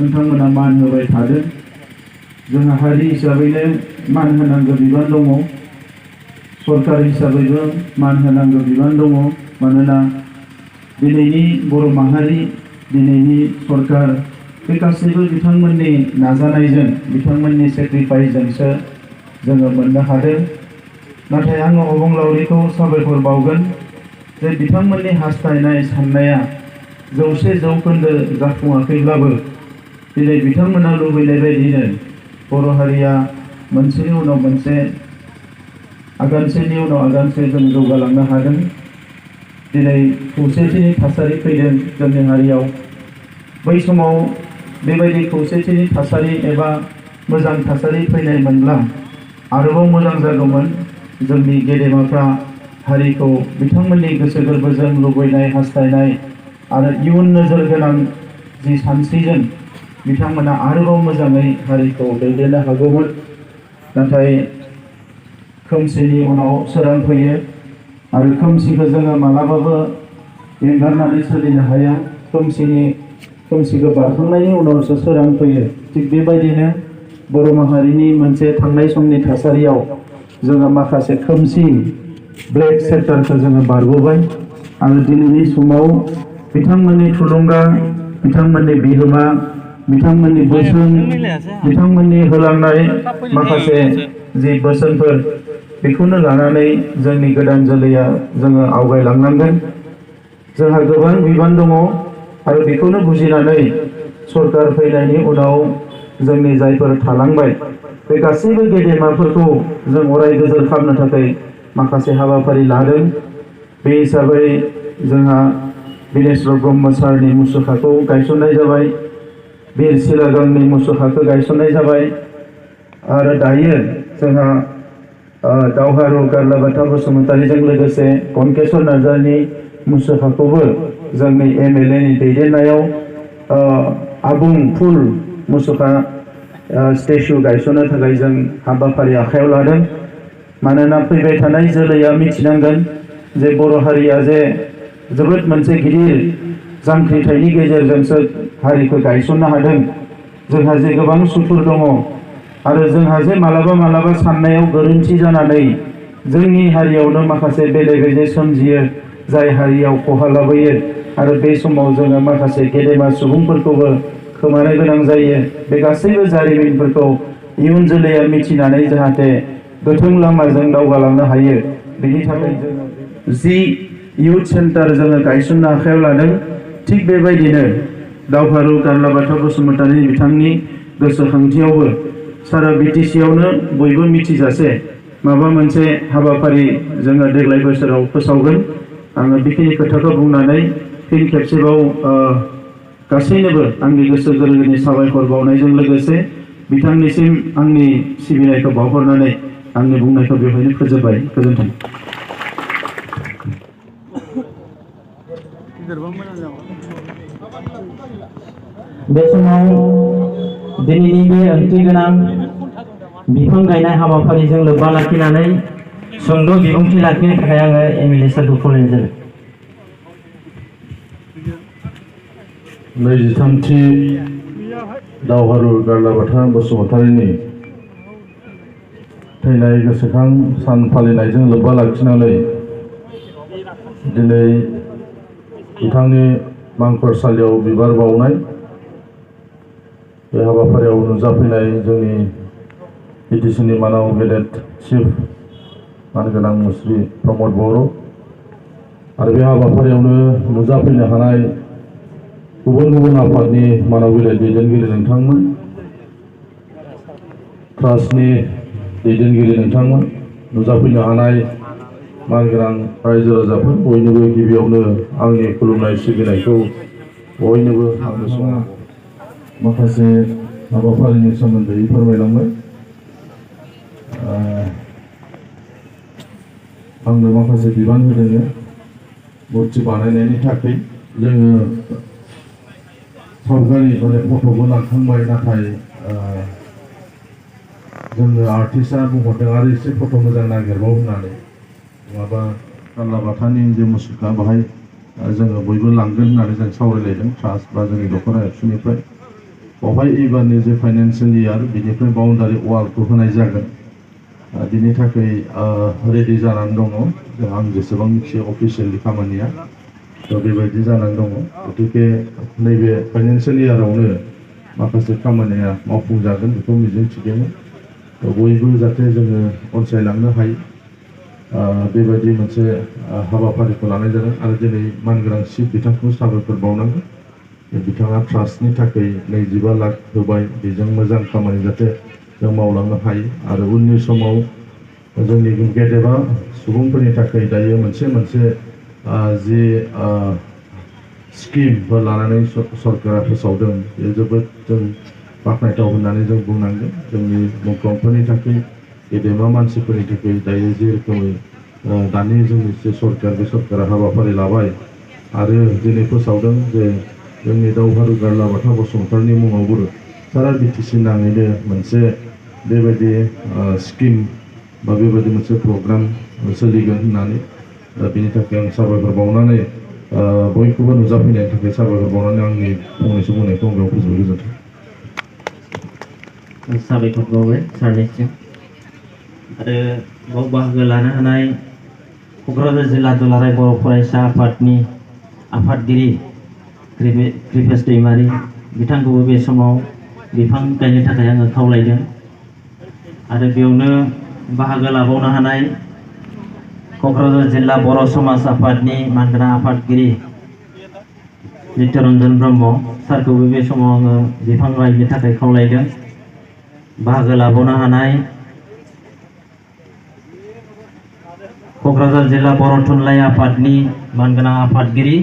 नोंथांमोना मान होबाय थादों। जोंहा हारि हिसाबैनो मान होनांगौ बिबान दङ, सरकार हिसाबैबो मान होनांगौ बिबान दङ। मानोना दिनैनि बर' माहारि, दिनैनि सरकार बे गासैबो बिथांमोननि नाजानायजों, बिथांमोननि सेक्रिफाइसजोंसो जोङो मोननो हादों। नाथाय आङो अबंलावरिखौ साबायखर बावगोन जे बिथांमोननि हास्थायनाय साननाया 100% जाफुङाखैब्लाबो दिनै बिथांमोना लुबैनाय बायदिनो बर' हारिया मोनसेनि उनाव मोनसे, आगानसेनि उनाव आगानसे जों जौगालांनो हादों। दिनै खौसेथिनि थासारि फैदों जोंनि हारियाव। बै समाव बेबायदि खौसेथिनि थासारि एबा मोजां थासारि फैनाय मोनब्ला आरोबाव मोजां जागौमोन। जोंनि गेदेमाफ्रा हारिखौ बिथांमोननि गोसो गोरबोजों लुबैनाय, हास्थायनाय आरो इयुन नोजोर गोनां जि सानस्रिजों बिथांमोना आरोबाव मोजाङै हारिखौ दैदेननो हागौमोन। नाथाय खोमसिनि उनाव सोरां फैयो आरो खोमसिखौ जोङो मालाबाबो एंगारनानै सोलिनो हाया। खोमसिखौ बारखांनायनि उनावसो सोरां फैयो। थिग बेबायदिनो बर' माहारिनि मोनसे थांनाय समनि थासारियाव जोङो माखासे खोमसि ब्लेक सेक्टरखौ जोङो बारबोबाय आरो दिनैनि समाव बिथांमोननि थुलुंगा, बिथांमोननि बिहोमा, बिथांमोननि बोसोन, बिथांमोननि होलांनाय माखासे जि बोसोनफोर, बेखौनो लानानै जोंनि गोदान जोलैया जोङो आवगायलांनांगोन। जोंहा गोबां बिबान दङ आरो बेखौनो बुजिनानै सरकार फैनायनि उनाव जोंनि जायफोर थालांबाय बे गासैबो गेदेमाफोरखौ जों अराय गोजोर खालामनो थाखाय माखासे हाबाफारि लादों। बे हिसाबै जोंहा बिनेश्वर ब्रह्म सारनि मुसुखाखौ गायसननाय जाबाय, बिर सिलागांनि मुसुखाखौ गायसननाय जाबाय आरो दायो जोंहा दावहारु गारलाबाथा बसुमतारीजों लोगोसे गंकेश्वर नार्जारिनि मुसुखाखौबो जोंनि MLA नि दैदेननायाव आबुं फुल मुसुखा स्टेचु गायसननो थाखाय जों हाबाफारि आखायाव लादों। मानोना फैबाय थानाय जोलैया मिथिनांगोन जे बर' हारिया जे जोबोद मोनसे गिदिर जांख्रिथायनि गेजेरजोंसो हारिखौ गायसननो हादों। जोंहा जे गोबां सुथुर दङ आरो जोंहा जे मालाबा साननायाव गोरोन्थि जानानै जोंनि हारियावनो माखासे बेले बेजे सोमजियो, जाय हारियाव खहा लाबोयो आरो बे समाव जोङो माखासे गेदेमा सुबुंफोरखौबो खोमानो गोनां जायो। बे गासैबो जारिमिनफोरखौ इयुन जोलैया मिथिनानै जाहाथे गोथों लामाजों दावगालांनो हायो, बेनि थाखाय जोङो जि इयुथ सेन्टार जोङो गायसननो आखायाव लादों। थिग बेबायदिनो दावहारु गारलाबाथा बसुमतारी बिथांनि गोसोखांथियावबो सारा BTC आवनो बयबो मिथिजासे माबा मोनसे हाबाफारि जोङो देग्लाय बोसोराव फोसावगोन। आङो बेखिनि खोथाखौ बुंनानै फिन खेबसेबाव गासैनोबो आंनि गोसो गोरबोनि साबायखर बावनायजों लोगोसे बिथांनिसिम आंनि सिबिनायखौ बावहरनानै आंनि बुंनायखौ बेवहायनो फोजोबबाय। गोजोन्थों। बे समाव दिनैनि बे ओंथि गोनां बिफां गायनाय हाबाफारिजों लोब्बा लाखिनानै सुंद' बिबुंथि लाखिनो थाखाय आङो MLA सारखौ खावलायनाय जाबाय। 23थि दावहारु गारलाबाथा बसुमतारीनि थैनाय गोसोखां सान फालिनायजों लोब्बा लाखिनानै दिनै बिथांनि मांखरसालियाव बिबार बावनाय बे हाबाफारियाव नुजाफैनाय जोंनि BTC नि मानाव गेदेर चिफ मानगोनां मुस्रि प्रमद बर' आरो बे हाबाफारियावनो नुजाफैनो हानाय गुबुन आफादनि मानाव गेदेर दैदेनगिरि नोंथांमोन, ट्रास्टनि दैदेनगिरि नोंथांमोन, नुजाफैनो हानाय मानगोनां रायजो राजाफोर, बयनोबो गिबियावनो आंनि खुलुमनाय सिबिनायखौ बयनोबो आंनि समाव माखासे हाबाफारिनि सोमोन्दै फोरमायलांबाय। आंनो माखासे बिबान होदों मुर्ति बानायनायनि थाखाय। जोङो सावगारि माने फट'बो लांखांबाय, नाथाय जोंनो आर्टिस्टआ बुंहरदों आरो एसे फट' मोजां नागिरबाव होननानै। नङाबा गारलाबाथानि जे मुसुखा बाहाय जोङो बयबो लांगोन होननानै जों सावरायलायदों ट्रास्ट बा जोंनि दख'ना एबसुनिफ्राय। बेवहाय एबारनि जे फाइनान्सियेल इयार बिनिफ्राय बाउन्डारि वालखौ होनाय जागोन बिनि थाखाय रेडि जानानै दङ आं जेसेबां मिथियो अफिसियेलि खामानिया थ' बेबायदि जानानै दङ गतिके नैबे फाइनान्सियेल इयारावनो माखासे खामानिया मावफुंजागोन बेखौ मिजिं थिदों बयबो जाहाथे जोङो अनसायलांनो हायो बेबायदि मोनसे हाबाफारिखौ लानाय जादों आरो दिनै मानगोनां चिफ बिथांखौ साबायखर बावनांगोन बिथाङा ट्रास्टनि थाखाय 25 लाख होबाय बेजों मोजां खामानि जाहाथे जों मावलांनो हायो आरो उननि समाव जोंनि गेदेमा सुबुंफोरनि थाखाय दायो मोनसे जि स्किमफोर लानानै सरकारा फोसावदों बे जोबोद जों बाख्नायथाव होननानै जों बुंनांगोन जोंनि मुंख्लंफोरनि थाखाय गेदेमा मानसिफोरनि थाखाय दायो जे रोखोमै दानि जोंनि जे सरकार बे सरकारा हाबाफारि लाबाय आरो दिनै फोसावदों जे जोंनि दावहारु गारला बाथा बसुमतारिनि मुङावबो सारा बिटिसि नाङैनो मोनसे बेबायदि स्किम बा बेबायदि मोनसे प्रग्राम सोलिगोन होननानै बिनि थाखाय आं साबायखर बावनानै बयखौबो नुजाफैनायनि थाखाय साबायखर बावनानै आंनि फंनैसो बुंनायखौ आं बेयाव फोजोबनो गोजोन्थों साबायखर बावबाय सारनिसिम आरो बाव बाहागो लानो हानाय क'क्राझार जिल्ला दुलाराय बर' फरायसा आफादनि आफादगिरि कृपेश दैमारि बिथांखौबो बे समाव बिफां गायनो थाखाय आङो खावलायदों आरो बेयावनो बाहागो लाबावनो हानाय क'क्राझार जिल्ला बर' समाज आफादनि मानगोनां आफादगिरि नित्यरन्जन ब्रह्म सारखौबो बे समाव आङो बिफां गायनो थाखाय खावलायदों बाहागो लाबावनो हानाय क'क्राझार जिल्ला बर' थुनलाइ आफादनि मानगोनां आफादगिरि